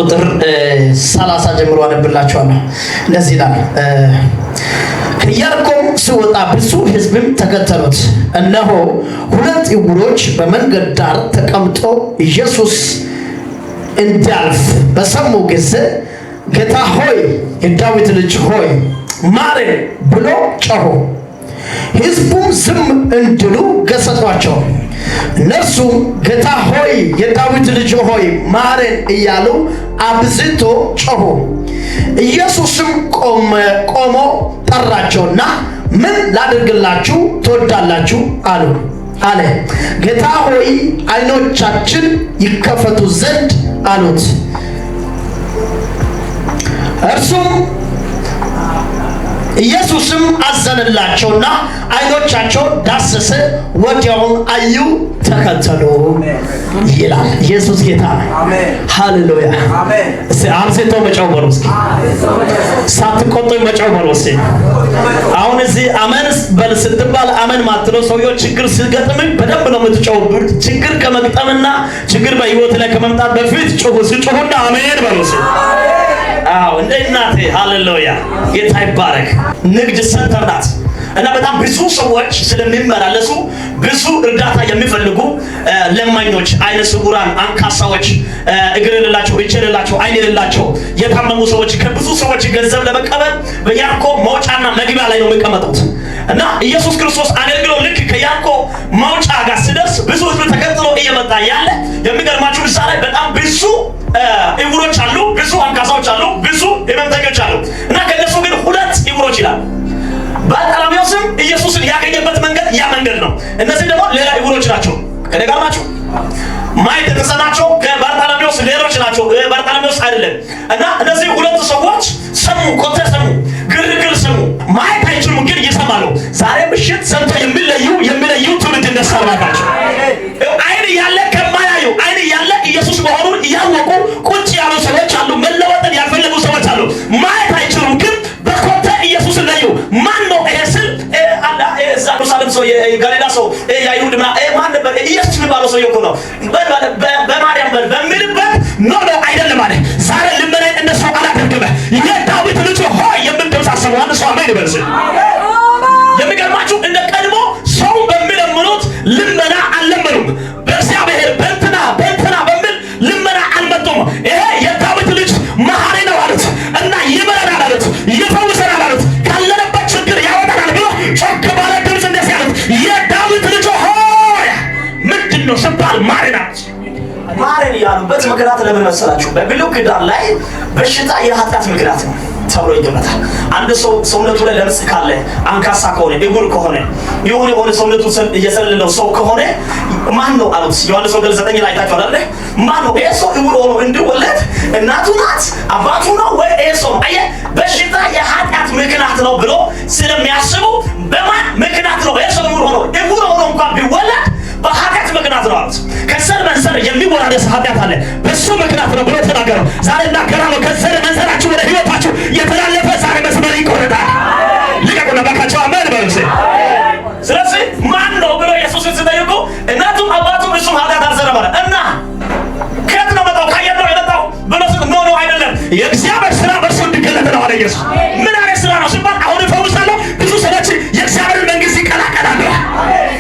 ከቁጥር 30 ጀምሮ አነብላችኋለሁ። እንደዚህ ይላል። ከኢያሪኮም ሲወጣ ብዙ ሕዝብም ተከተሉት። እነሆ ሁለት ዕውሮች በመንገድ ዳር ተቀምጦ ኢየሱስ እንዲያልፍ በሰሙ ጊዜ "ጌታ ሆይ፣ የዳዊት ልጅ ሆይ፣ ማረን" ብሎ ጮኹ። ሕዝቡም ዝም እንዲሉ ገሰጿቸው። እነርሱም "ጌታ ሆይ፣ የዳዊት ልጅ ሆይ፣ ማረን" እያሉ አብዝቶ ጮኹ። ኢየሱስም ቆሞ ጠራቸውና "ምን ላድርግላችሁ ትወዳላችሁ?" አለ። "ጌታ ሆይ፣ ዓይኖቻችን ይከፈቱ ዘንድ" አሉት። እርሱም ኢየሱስም አዘነላቸውና ዓይኖቻቸውን ዳሰሰ፣ ወዲያውም አዩ፣ ተከተሉ ይላል። ኢየሱስ ጌታ ነው። ሃሌሉያ። እስቲ አብዝቶ መጮህ በሉ እስኪ፣ ሳትቆጡኝ መጮህ በሉ እስኪ። አሁን እዚህ አመን በል ስትባል አመን ማትለው ሰውየው ችግር ሲገጥም በደንብ ነው የምትጮው። ችግር ከመግጠምና ችግር በህይወት ላይ ከመምጣት በፊት ጩሁ። ሲጮሁና አሜን በሉ እስኪ። አዎ፣ እንደ እናቴ። ሃሌሉያ፣ ጌታ ይባረክ። ንግድ center ናት እና በጣም ብዙ ሰዎች ስለሚመላለሱ ብዙ እርዳታ የሚፈልጉ ለማኞች፣ አይነ ስውራን፣ አንካሳዎች፣ እግር የሌላቸው፣ እጅ የሌላቸው፣ አይን የሌላቸው፣ የታመሙ ሰዎች ከብዙ ሰዎች ገንዘብ ለመቀበል በያዕቆብ መውጫና መግቢያ ላይ ነው የሚቀመጡት። እና ኢየሱስ ክርስቶስ አገልግሎ ልክ ከያዕቆብ መውጫ ጋር ሲደርስ ብዙ ሕዝብ ተከትሎ እየመጣ ያለ የሚገርማችሁ እዛ ላይ በጣም ብዙ ዕውሮች አሉ፣ ብዙ አንካሳዎች አሉ፣ ብዙ ህመምተኞች አሉ። እና ከእነሱ ግን ሁለት ዕውሮች ይላል። በርጤሜዎስም ኢየሱስን ያገኘበት መንገድ ያ መንገድ ነው። እነዚህ ደግሞ ሌላ ዕውሮች ናቸው። ከኔ ጋር ናቸው። ማየት የተሳናቸው ከበርጤሜዎስ ሌሎች ናቸው። በርጤሜዎስ አይደለም። እና እነዚህ ሁለቱ ሰዎች ሰሙ፣ ኮቴ ሰሙ፣ ግርግር ሰሙ። ማየት አይችሉም፣ ግን ይሰማሉ። ዛሬ ምሽት ሰምተው የሚለዩ ትውልድ እንደሰራባቸው አይን እያለ ከማያዩ፣ አይን እያለ ኢየሱስ መሆኑን እያወቁ ቁጭ ያሉ ሰዎች አሉ። መለወጥን ያልፈለጉ ሰዎች አሉ። ማየት አይችሉም፣ ግን በኮቴ ኢየሱስን ለዩ። ማን ነው ይሄ ስል ኢየሩሳሌም ሰው፣ የጋሊላ ሰው፣ የአይሁድ ማን ነበር? ኢየሱስ የሚባለው ሰው እኮ ነው። በማርያም በል በሚልበት no, no፣ አይደለም አለ። ዛሬ ልመናዬን እንደሱ አላደርግም። "የዳዊት ልጅ ሆይ" የሚል ድምፅ አሰሙ። አንድ ሰው አሜን ይበል። የሚገርማችሁ እንደ ቀድሞ ሰው በሚለምኑት ልመና አልለመኑም። በእግዚአብሔር በእንትና በእንትና በሚል ልመና አልመጡም። "ይሄ የዳዊት ልጅ መሐሪ ነው" አሉት እና ይምረናል አሉት፣ ይፈውሰናል አሉት፣ ካለንበት ችግር ያወጣናል ብሎ ጮክ ባለ ድምፅ እንደዚህ አሉት፣ "የዳዊት ልጅ ሆይ" ምንድን ነው ስባል ማረን አሉት። ማረን ያሉበት ምክንያት ለምን መሰላችሁ? በብሉይ ኪዳን ላይ በሽታ የኃጢአት ምክንያት ነው ተብሎ ይገመታል። አንድ ሰው ሰውነቱ ላይ ለምጽ ካለ፣ አንካሳ ከሆነ፣ እውር ከሆነ፣ የሆነ የሆነ ሰውነቱ እየሰለለው ሰው ከሆነ ማን ነው አሉት። ዮሐንስ ወንጌል 9 ላይ አይታችኋል አይደል? ማን ነው ይሄ ሰው እውር ሆኖ እንዲወለድ? እናቱ ናት፣ አባቱ ነው ወይ ይሄ ሰው? አየህ፣ በሽታ የኃጢአት ምክንያት ነው ብሎ ስለሚያስቡ በማን ምክንያት ነው ይሄ ሰው እውር ሆኖ፣ እውር ሆኖ እንኳን ቢወለድ በኃጢአት ምክንያት ነው አሉት። ከዘር መንዘር የሚወራረስ ኃጢአት አለ። በሱ ምክንያት ነው ብሎ ተናገረው። ዛሬ እናገራለሁ። ከዘር መንዘራችሁ ወደ ህይወታችሁ የተላለፈ ዛሬ መስመር ይቆረጣል። ልቀቁና ባካችሁ አሜን በሉ። ስለዚህ ማን ነው ብሎ ኢየሱስን ሲጠይቁ እናቱም አባቱም እሱም ኃጢአት አልሰራም አለ። እና ከየት ነው መጣው? ከየት ነው የመጣው ብሎ no, no፣ አይደለም፣ የእግዚአብሔር ስራ በእርሱ እንዲገለጥ ነው አለ ኢየሱስ። ምን አይነት ስራ ነው ሲባል አሁን እፈውሳለሁ፣ ብዙ ሰዎች የእግዚአብሔርን መንግስት ይቀላቀላሉ።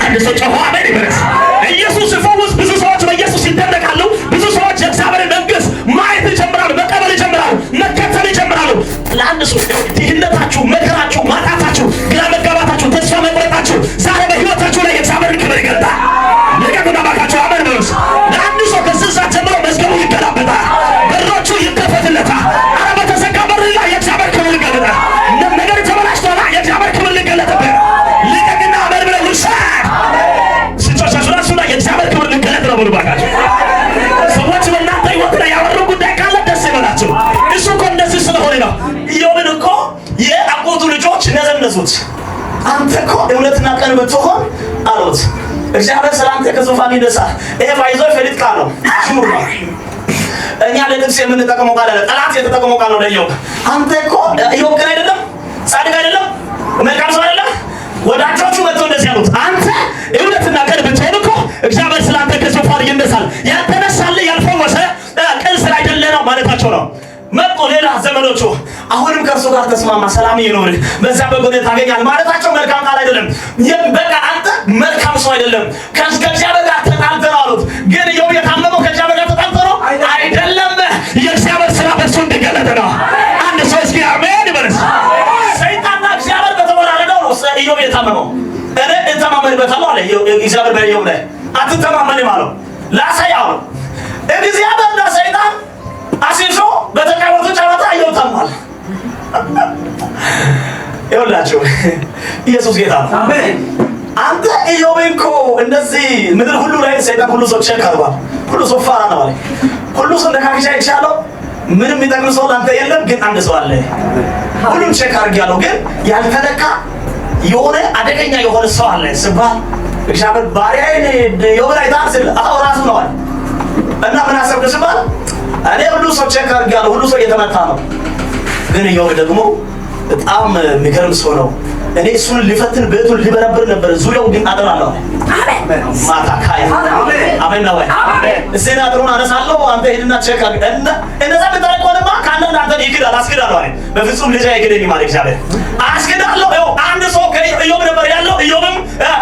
አንድ ሰው ጮሆ አሜን ይበል። ኢየሱስ ሲፈውስ ብዙ ሰዎች በኢየሱስ ይደነቃሉ። ብዙ ሰዎች የእግዚአብሔርን መንግስት ማየት ይጀምራሉ፣ መቀበል ይጀምራሉ፣ መከተል ይጀምራሉ። ለአንድ ሰው ድህነታችሁ፣ መከራችሁ፣ ማጣታችሁ፣ ግራ መጋባታችሁ፣ ተስፋ መቁረጣችሁ ዛሬ በህይወታችሁ ላይ የእግዚአብሔርን ክብር ይገልጣል። ልቀቁና እባካችሁ አሜን በሉ። ለአንድ ሰው ከዚህ ሰዓት ጀምሮ መዝገቡ ይገላበጣል፣ በሮቹ ይከፈትለታል። ኧረ በተዘጋ በር ላይ የእግዚአብሔር ክብር ይገለጣል። ነገር ተበላሽቷል፣ የእግዚአብሔር ክብር ሊገለጥብህ ልቀቅና አሜን ብለህ ውሰድ። ስጮቻችሁ ራሱ ላይ የእግዚአብሔር ክብር ሊገለጥ ነው ብሉ እባካችሁ። ሰዎች በእናንተ ህይወት ላይ ያወሩ ጉዳይ ካለ ደስ ይበላችሁ። እሱ እኮ እንደዚህ ስለሆነ ነው። ኢዮብን እኮ የአጎቱ ልጆች ነዘነዙት። አንተ እኮ እውነትና ቅን ብትሆን አሉት፣ እግዚአብሔር ስለ አንተ ከዙፋን ይነሳል። ይሄ ባይዞ ፈሊጥ ቃል ነው፣ አሽሙር ነው። እኛ ለጥቅስ የምንጠቀመው ቃል አለ። ጠላት የተጠቀመው ቃል ነው ለኢዮብ። አንተ እኮ ኢዮብ ቅን አይደለም፣ ጻድቅ አይደለም፣ መልካም ሰው አይደለም። ወዳጆቹ መጥተው እንደዚህ ያሉት፣ አንተ እውነትና ቅን ብትሆን እኮ እግዚአብሔር ስለ አንተ ከዙፋን ይነሳል። ያልተነሳልህ ያልፈወሰ ቅን ስላይደለ ነው ማለታቸው ነው። ጋር ተስማማ፣ ሰላም ይኖርህ፣ በዛ በጎነት ታገኛለህ ማለታቸው መልካም ቃል አይደለም። በቃ አንተ መልካም ሰው አይደለም፣ ከእግዚአብሔር ጋር ተጣልተህ ነው አሉት። ግን ኢዮብ የታመመው ከእግዚአብሔር ጋር ተጣልቶ ነው አይደለም። የእግዚአብሔር ስራ በእሱ እንዲገለጥ ነው። አንድ ሰው እስኪ አሜን ይበልስ። ሰይጣንና እግዚአብሔር በተወራረደው ነው ኢዮብ የታመመው። እኔ እተማመንበታለሁ አለ እግዚአብሔር በኢዮብ ላይ። አትተማመንም አለው። ላሳይ አለው። እግዚአብሔርና ሰይጣን አሲዞ በተጫወቱ ጨዋታ ኢዮብ ታሟል። ይኸውላችሁ ኢየሱስ ጌታ ነው። አንተ ኢዮብን እኮ እንደዚህ ምድር ሁሉ ላይ ሰይጣን ሁሉ ሰው check አድርጓል። ሁሉ ሰው ፋራ ነው አለ። ሁሉ ሰው ነካክቻ ይቻለው ምንም የሚጠቅም ሰው ለአንተ የለም፣ ግን አንድ ሰው አለ። ሁሉም check አድርጌያለሁ፣ ግን ያልተነካ የሆነ አደገኛ የሆነ ሰው አለ ስባል እግዚአብሔር ባሪያዬን ኢዮብን አይተሃል ስል አዎ ራሱ ነው አለ። እና ምን አሰብክ ስባል እኔ ሁሉ ሰው check አድርጌያለሁ፣ ሁሉ ሰው እየተመታ ነው፣ ግን ኢዮብ ደግሞ በጣም የሚገርም ሰው ነው። እኔ እሱን ሊፈትን ቤቱን ሊበረብር ነበር፣ ዙሪያው ግን አጥር አለው። ማታ ካያ አሜን ነው ወይ? እስቲ እኔ አጥሩን አነሳለሁ፣ አንተ ሂድና check አድርግ። እና እንደዛ ብታደርግ ከሆነማ ከአንተ አንተን ይክዳል፣ አስክዳለሁ አለ። በፍጹም ልጅ አይክደኝም አለ እግዚአብሔር። አስክዳለሁ። ይኸው አንድ ሰው ከኢዮብ ነበር ያለው። ኢዮብም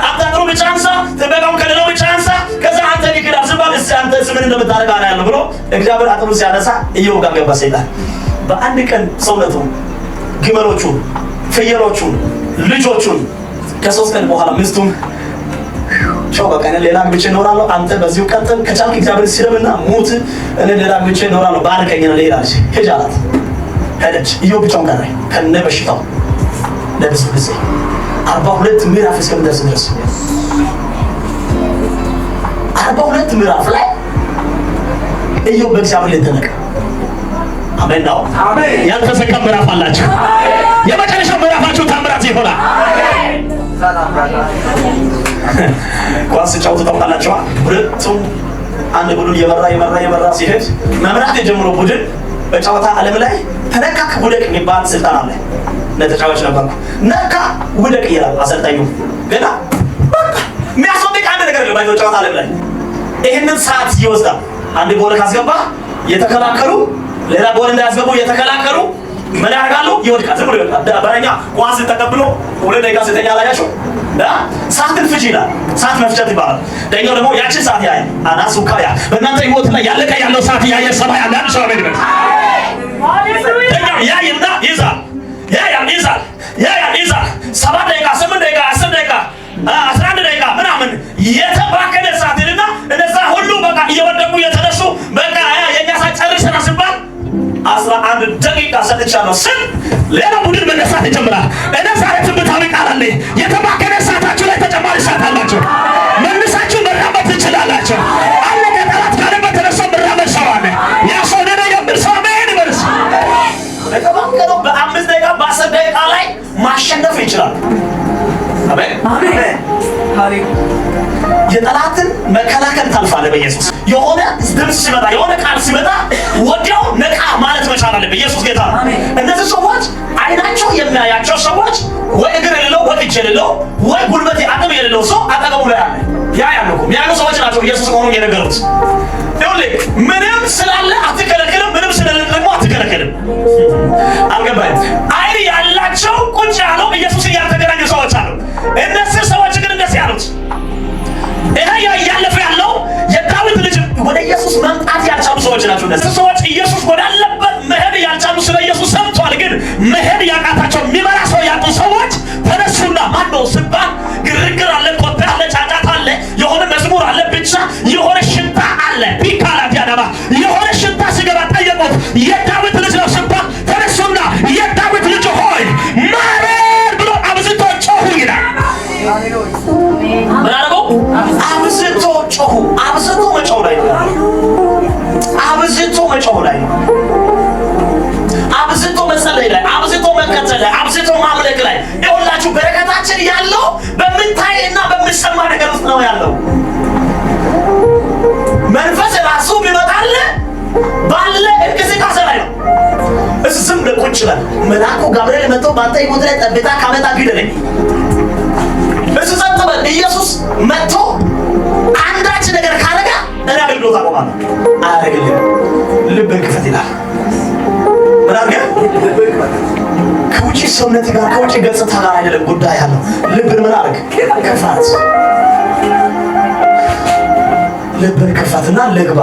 አንተ አጥሩን ብቻ አንሳ፣ ጥበቃውን ከሌላው ብቻ አንሳ፣ ከዛ አንተን ይክዳል ሲባል እስቲ አንተ ምን እንደምታደርግ አያለሁ ብሎ እግዚአብሔር አጥሩን ሲያነሳ ኢዮብ ጋር ገባ ሰይጣን። በአንድ ቀን ሰውነቱ፣ ግመሎቹን፣ ፍየሎቹን፣ ልጆቹን፣ ከ3 ቀን በኋላ ሚስቱን ቸው በቃ እኔ ሌላ አግብቼ እኖራለሁ፣ አንተ በዚሁ ቀጥል፣ ከቻልክ እግዚአብሔር ሲለምና ሙት፣ እኔ ሌላ አግብቼ እኖራለሁ፣ ባርከኝ ነው ሌላ አለች። ሂጅ አላት። ሄደች። ኢዮብ ብቻውን ቀረ ከነ በሽታው ለብዙ ጊዜ 42 ምዕራፍ እስከሚደርስ ድረስ። 42 ምዕራፍ ላይ ኢዮብ በእግዚአብሔር ላይ ተነቀ። አሜን ነው። ያልተዘጋ ምዕራፍ አላችሁ። የመጨረሻው ምዕራፋችሁ ታምራት ይሆናል። ኳስ ሲጫወቱ ታውቃላችሁ። ሁለቱም አንድ ቡድን የመራ የመራ የመራ ሲሄድ መምራት የጀመረው ቡድን በጨዋታ ዓለም ላይ ተነካክ ውደቅ የሚባል ስልጠና አለ። ለተጫዋች ነበርኩ። ነካ ውደቅ ይላል አሰልጣኙ። ገና በቃ የሚያስወድቅ አንድ ነገር የለም። ባይዘው ጨዋታ ዓለም ላይ ይህንን ሰዓት ይወስዳል። አንድ ጎል ካስገባ የተከላከሉ ሌላ ጎል እንዳያስገቡ የተከላከሉ ምን ያደርጋሉ? ይወድቃል። ዝም ብሎ ይወድቃል። በረኛ ኳስ ተቀብሎ 2 ደቂቃ ሲተኛ አላያችሁ? ሰዓትን ፍጅ ይላል። ሰዓት መፍጨት ይባላል። ዳኛው ደግሞ ያችን ሰዓት ያያል። አናሱ ካያ በእናንተ ህይወት ላይ ያለቀ ያለው ሰዓት ያየ ሰማይ አለ። አንድ ሰው አሜን ይበል። ዳኛው ያይና ይዛል፣ ያያል፣ ይዛል፣ ያያል፣ ይዛል። 7 ደቂቃ፣ 8 ደቂቃ፣ 10 ደቂቃ፣ 11 ደቂቃ ምናምን የተባከነ ሰዓት ይልና እነዛ ሁሉ በቃ እየወደቁ እየተነሱ በቃ የኛ ሰዓት ጨርሰናል ሲባል 11 ደቂቃ ሰጥቻለሁ ስል ሌላ ቡድን መነሳት ይጀምራል። እኔ ዛሬ ትንቢታዊ ቃል አለኝ። የተባከነ ሰዓታችሁ ላይ ተጨማሪ ሰዓት አላችሁ። መልሳችሁ መራመድ ትችላላችሁ። አለቀ። ጠላት ካለበት ተነስቶ መራመድ ሰው አለ። ያ ሰው እኔ ነኝ የሚል ሰው አሜን ይበል። በተባከነው በ5 ደቂቃ በ10 ደቂቃ ላይ ማሸነፍ ይችላል። አሜን። የጠላትን መከላከል ታልፋለህ በኢየሱስ። የሆነ ድምፅ ሲመጣ የሆነ ቃል ሲመጣ ወዲያው ነቃ ማለት መቻል አለብህ። ኢየሱስ ጌታ ነው። እነዚህ ሰዎች አይናቸው የሚያያቸው ሰዎች ወይ እግር የሌለው ወይ እጅ የሌለው ወይ ጉልበት አቅም የሌለው ሰው አጠገቡ ላይ አለ። ያ ያለው እኮ የሚያዩ ሰዎች ናቸው ኢየሱስ መሆኑን የነገሩት። ይኸውልህ ምንም ስላለ አትከለክልም፣ ምንም ስለሌለ ደግሞ አትከለክልም። አልገባኝም። አይን ያላቸው ቁጭ ያለው ኢየሱስን ያልተገናኙ ሰዎች አሉ። እነዚህ ሰዎች ግን እንደዚህ ያሉት ይሄ እያለፈ ያለው የዳዊት ልጅ ወደ ኢየሱስ መምጣት ያልቻሉ ሰዎች ናቸው። እነዚህ ሰዎች ኢየሱስ ወዳለበት መሄድ ያልቻሉ ስለ ኢየሱስ ሰምተዋል፣ ግን መሄድ ያቃታቸው የሚመራ ሰው ያጡ ሰዎች ተነሱና ማን ነው ሲባል ግርግር አለ፣ ኮቴ አለ፣ ጫጫታ አለ፣ የሆነ መዝሙር አለ፣ ብቻ የሆነ ሽታ አለ። ቢካላት ያዳባ የሆነ ሽታ ሲገባ ጠየቁት። የዳዊት ልጅ ነው ሲባል ተነሱና የዳዊት ልጅ ሆይ ማረን ብሎ አብዝቶ ጮሁ ይላል። ምን አደረገው? አብዝቶ ጮሁ። አብዝቶ መጮህ ላይ ነው። አብዝቶ መጮህ ላይ ነው። አብዝቶ መጸለይ ላይ፣ አብዝቶ መከተል ላይ፣ አብዝቶ ማምለክ ላይ። ይኸውላችሁ በረከታችን ያለው በምታይ እና በምሰማ ነገር ውስጥ ነው ያለው። መንፈስ ራሱ ቢመጣል ባለ እንቅስቃሴ ላይ ነው። እሱ ዝም ብለህ ቁጭ በል። መልአኩ ጋብርኤል መጥቶ በአንተ ሕይወት ላይ ጠብታ ካመጣ ግደለኝ። እሱ ጸጥ በል። ኢየሱስ መጥቶ አንዳች ነገር ካረገ እኔ አገልግሎት አቆማለሁ። አያደርግልህም። ልብህን ክፈት ይላል። ምን አድርገህ? ከውጭ ሰውነት ጋር ከውጭ ገጽታ ጋር አይደለም ጉዳይ ያለው። ልብን ምን አድርግ? ክፋት። ልብን ክፈትና ልግባ።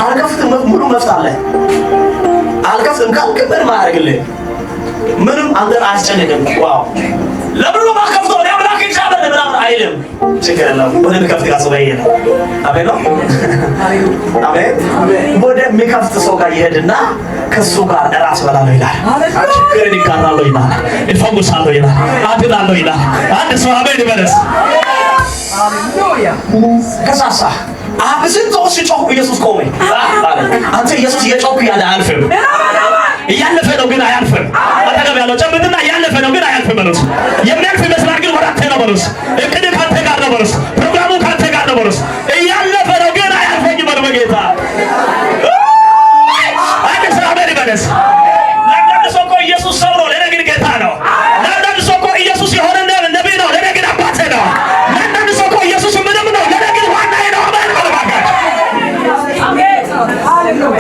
አልከፍትም፣ ሙሉ መፍት አለ። አልከፍትም ካልክ ምንም አያደርግልህም። ምንም አንተን አያስጨንቅም። Wow፣ ለምን ነው የማልከፍተው? እኔ አምላክ እግዚአብሔር ነኝ ምናምን አይልም። ችግር የለውም። ወደሚከፍት ጋር ሰው ጋር ይሄዳል። አሜን ነው፣ አሜን። ወደሚከፍት ሰው ጋር ይሄድና ከሱ ጋር እራት እበላለሁ ይላል። ችግርን ይጋራለሁ ይላል። እፈውሳለሁ ይላል። አድናለሁ ይላል። አንድ ሰው አሜን ይበለስ። ከሳሳ አብዝቶ ሲጮህ ኢየሱስ ቆመ አለ። አንተ ኢየሱስ እየጮህክ እያለ አያልፍም። እያለፈ ነው ግን አያልፍም። አጠገብ ያለው ጨብጥና እያለፈ ነው ግን አያልፍም በሉት። የሚያልፍ ይመስላል ግን ወደ አንተ ነው በሉት። እቅድ ካንተ ጋር ነው በሉት። ፕሮግራሙ ካንተ ጋር ነው በሉት። እያለፈ ነው ግን አያልፈኝም በሉ በጌታ። አንድ ሰው አሜን ይበለስ። ለአንዳንድ ሰው እኮ ኢየሱስ ሰው ነው፣ ለእኔ ግን ጌታ ነው። ለአንዳንድ ሰው እኮ ኢየሱስ የሆነ ነቢይ ነው፣ ለእኔ ግን አባቴ ነው። ለአንዳንድ ሰው እኮ ኢየሱስ ምንም ነው፣ ለእኔ ግን ዋናዬ ነው። አሜን በሉ እባካችሁ።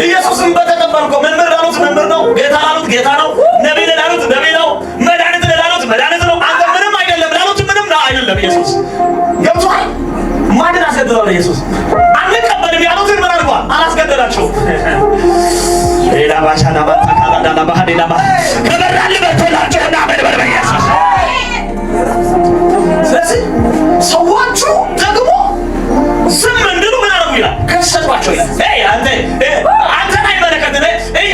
ኢየሱስን በተቀበልከው መምህር ላሉት መምህር ነው፣ ጌታ ላሉት ጌታ ነው፣ ነቢይ ላሉት ነቢይ ነው፣ መድኃኒት ላሉት መድኃኒት ነው። አንተ ምንም አይደለም ላሉት ምንም ነው አይደለም። ኢየሱስ ገብቶሃል? ማንን አስገድዷል? ኢየሱስ አንቀበልም ያሉትን ምን አድርጓል? አላስገደዳቸውም። ሌላ ባሻና ባታካራዳና ባህዴና ባ ከበራል በርቶላቸውና አሜን በል በኢየሱስ። ስለዚህ ሰዎቹ ደግሞ ዝም እንድሉ ምን አደረጉ ይላል? ገሰጿቸው ይላል። ኤይ አንተ፣ አንተን አይመለከትም፣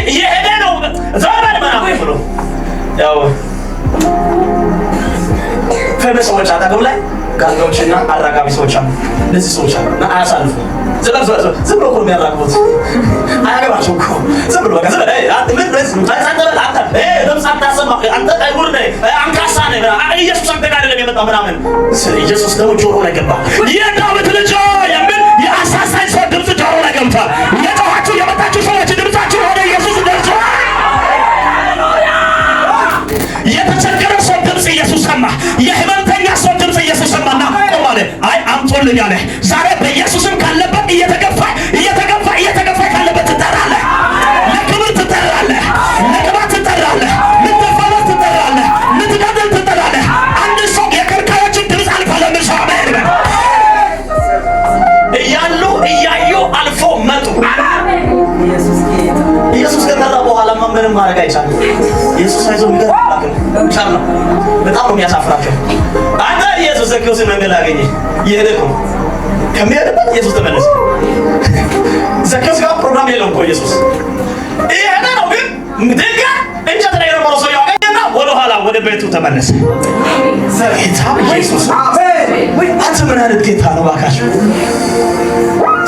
እየሄደ ነው፣ ዞር በል ምናምን ብሎ። ያው famous ሰዎች አጠገብ ላይ ጋንጋዎችና አራጋቢ ሰዎች አሉ። እነዚህ ሰዎች አሉ እና አያሳልፉ። ዝም ብሎ ዝም ብሎ እኮ ነው የሚያራግቡት። አያገባቸው እኮ፣ ዝም ብሎ በቃ ዝም በል፣ አንተ ምን አንተ በል፣ አንተ ድምፅ አታሰማ፣ አንተ አይሁድ ነህ፣ አንካሳ ነህ፣ ኢየሱስ አንተ ጋር አይደለም የመጣው ምናምን። ኢየሱስ ደግሞ ጆሮ ላይ ገባ። የዳዊት ልጅ የሚል የአሳሳኝ ሰው ድምፅ ጆሮ ላይ ገብቷል። የጮኻችሁ የመጣችሁ ሰዎች ድምፃችሁ ወደ ኢየሱስ ደርሷል። የተቸገረ ሰው ድምፅ ኢየሱስ ሰማ። የህመምተኛ ሰው ድምፅ ኢየሱስ ሰማና ቆም አለ። አይ አምጡልኝ አለ። ዛሬ በኢየሱስም ካለበት እየተገፋ እየተገፋ እየተገፋ ካለበት ትጠራለህ። ለክብር ትጠራለህ። ለቅባት ትጠራለህ። ልትፈወስ ትጠራለህ። ልትገድል ትጠራለህ። አንድ ሰው የከልካዮችን ድምፅ አልፏል የሚል ሰው አሜን ይበል። እያሉ እያዩ አልፎ መጡ። ኢየሱስ ከጠራ በኋላማ ምንም ማድረግ አይቻልም። ኢየሱስ አይዞህ፣ የሚገርም አምላክ ነው። ቻል ነው። በጣም ነው የሚያሳፍራቸው። አንተ ኢየሱስ ዘኬዎስን መንገድ ላይ አገኘ። እየሄደ እኮ ነው። ከሚሄድበት ኢየሱስ ተመለሰ። ዘኬዎስ ጋር ፕሮግራም የለውም እኮ፣ ኢየሱስ እየሄደ ነው። ግን ድንገት እንጨት ላይ የነበረው ሰው ያገኘና ወደ ኋላ ወደ ቤቱ ተመለሰ። ጌታ ኢየሱስ፣ አንተ ምን አይነት ጌታ ነው እባካችሁ?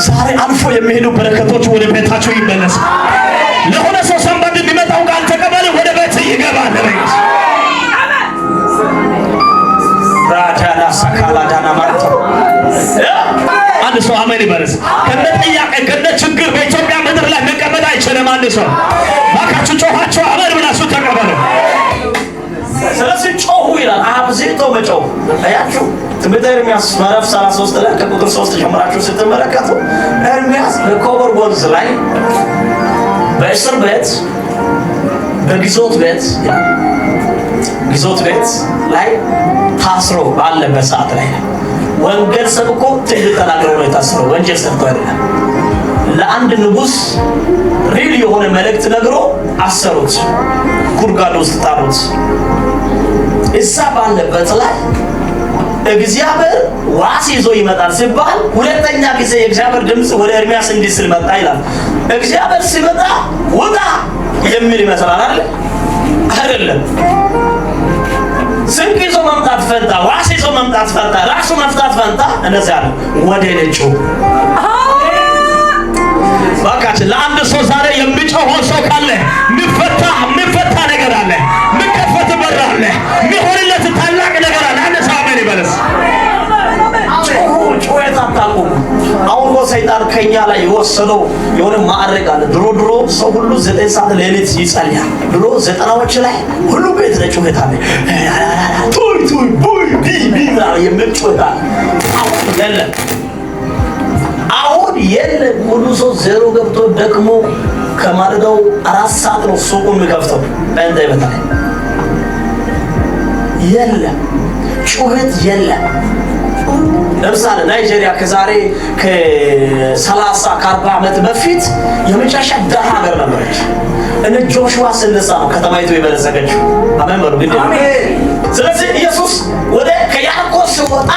ዛሬ አልፎ የሚሄዱ በረከቶች ወደ ቤታቸው ይመለስ። ለሆነ ሰው ሰንበት የሚመጣው ቃል ተቀበል፣ ወደ ቤት ይገባል። በኢየሱስ ራዳና ሳካላ ዳና ማለት ነው። አንድ ሰው አሜን ይበልስ። ከነ ጥያቄ ከነ ችግር በኢትዮጵያ ምድር ላይ መቀመጥ አይችልም። አንድ ሰው እባካችሁ ጮኻችሁ አሜን ብላችሁ ተቀበሉ። ስለዚህ ጮሁ ይላል። አብዝቶ መጮህ አያችሁ። ትንቢተ ኤርምያስ ምዕራፍ 33 ላይ ከቁጥር 3 ጀምራችሁ ስትመለከቱ ኤርምያስ በኮበር ወንዝ ላይ በእስር ቤት፣ በግዞት ቤት፣ ግዞት ቤት ላይ ታስሮ ባለበት ሰዓት ላይ ወንጌል ሰብኮ ትንቢት ተናግሮ ነው የታሰረው። ወንጀል ሰርቶ አይደለም። ለአንድ ንጉስ real የሆነ መልእክት ነግሮ አሰሩት፣ ጉድጓድ ውስጥ ጣሉት። እዛ ባለበት ላይ እግዚአብሔር ዋስ ይዞ ይመጣል ሲባል ሁለተኛ ጊዜ የእግዚአብሔር ድምፅ ወደ ኤርሚያስ እንዲህ ሲል መጣ ይላል። እግዚአብሔር ሲመጣ ውጣ የሚል ይመስላል አይደል? አይደለም። ስንቅ ይዞ መምጣት ፈንታ፣ ዋስ ይዞ መምጣት ፈንታ፣ ራሱ መፍታት ፈንታ እንደዚያ ነው። ወደ እኔ ጩህ። እባካችን ለአንድ ሰው ዛሬ የሚጮኸው ሰው ካለ የሚፈታ የሚፈታ ነገር አለ፣ የሚከፈት በር አለ፣ የሚሆንለት ታላቅ ነገር አለ። አንድ ሰው አሜን ይበለስ። ጮሁ፣ ጩኸት አታቁሙ። አሁን እኮ ሰይጣን ከኛ ላይ የወሰደው የሆነ ማዕረግ አለ። ድሮ ድሮ ሰው ሁሉ 9 ሰዓት ሌሊት ይጸልያል። ድሮ 90ዎች ላይ ሁሉ ቤት ላይ ጩኸት አለ። ቱይ ቱይ ቡይ ቢ ቢ ምናምን የሚል ጩኸት አለ። አሁን የለም። አሁን የለም። ሁሉ ሰው ዜሮ ገብቶ ደክሞ ከማለዳው 4 ሰዓት ነው ሱቁን የሚከፍተው። ጴንጤ በተለይ የለም፣ ጩኸት የለም። ለምሳሌ ናይጄሪያ ከዛሬ ከ30 ከ40 ዓመት በፊት የመጨረሻ ደሃ ሀገር ነበረች። እነ ጆሹዋ ስነሳ ነው ከተማይቱ የበለጸገችው። አሜን በሉ ግድ። ስለዚህ ኢየሱስ ወደ ከያዕቆብ ሲወጣ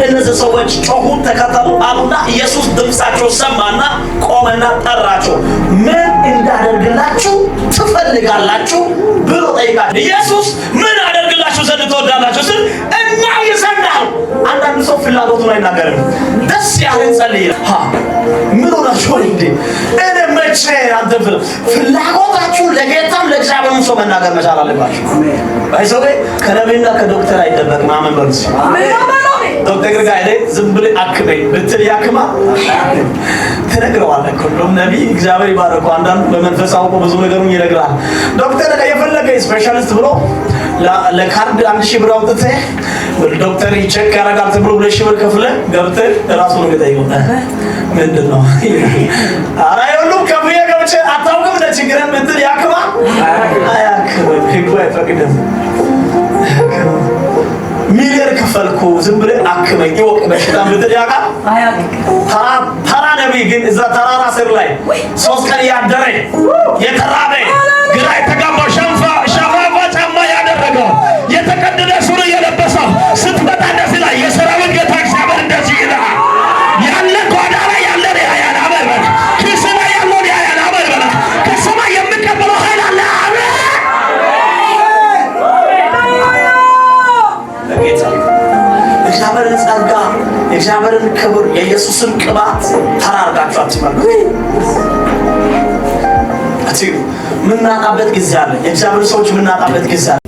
እነዚህ ሰዎች ጮሁ፣ ተከተሉ አሉና ኢየሱስ ድምፃቸው ሰማና ቆመና ጠራቸው። ምን እንዳደርግላችሁ ትፈልጋላችሁ ብሎ ጠይቃቸው። ኢየሱስ ምን አደርግላችሁ ዘንድ ትወዳላችሁ ስል እናይ ዘንድ አሉ። አንዳንድ ሰው ፍላጎቱን አይናገርም። ደስ ያለን ጸልይ። ምን ሆናችሁ እንዴ? እኔ መቼ አንተ ፍላጎታችሁ ለጌታም ለእግዚአብሔርም ሰው መናገር መቻል አለባችሁ። አይሰው ከነቢይና ከዶክተር አይደበቅም። አሜን በሉ። ዶክተር ጋር ሄደህ ዝም ብለህ አክመኝ ብትል ያክማል? ትነግረዋለህ እኮ። እንደውም ነቢይ እግዚአብሔር ይባረከው፣ አንዳንዱ በመንፈስ አውቆ ብዙ ነገሩን ይነግራል። ዶክተር ጋር የፈለገ specialist ብሎ ለካርድ 1000 ብር አውጥተህ ዶክተር check ያደርጋል ተብሎ 2000 ብር ከፍለህ ገብተህ እራሱ ነው የሚጠይቀው። ምንድን ነው? ኧረ ሁሉም ከፍዬ ገብቼ አታውቅም እንደ ችግርህን ብትል ያክማል? አያክምም። ህጉ አይፈቅድም። ሚሊየን ከፈልኩ ዝም ብለህ አክመኝ ይወቅ በሽታ ብትል ያውቃል? ተራ ነቢይ ግን እዛ ተራራ ስር ላይ 3 ቀን ያደረ፣ የተራበ፣ ግራ የተጋባው፣ ሸፋፋ ጫማ ያደረገው፣ የተቀደደ ሱሪ የለበሰው ስትመጣ እንደዚህ ላይ የሰራዊት ጌታ እግዚአብሔር እንደዚህ ይልሃል። ያለ ጓዳ ላይ ያለን ያያል። አሜን በል። ኪስ ላይ ያለውን ያያል። አሜን በል። ከሰማይ የሚቀበለው ኃይል አለ። አሜን። ጌታ የእግዚአብሔርን ጸጋ፣ የእግዚአብሔርን ክብር፣ የኢየሱስን ቅባት ተራ አድርጋችሁ አትመልከቱ። ምናጣበት ጊዜ አለ። የእግዚአብሔር ሰዎች ምናጣበት ጊዜ አለ።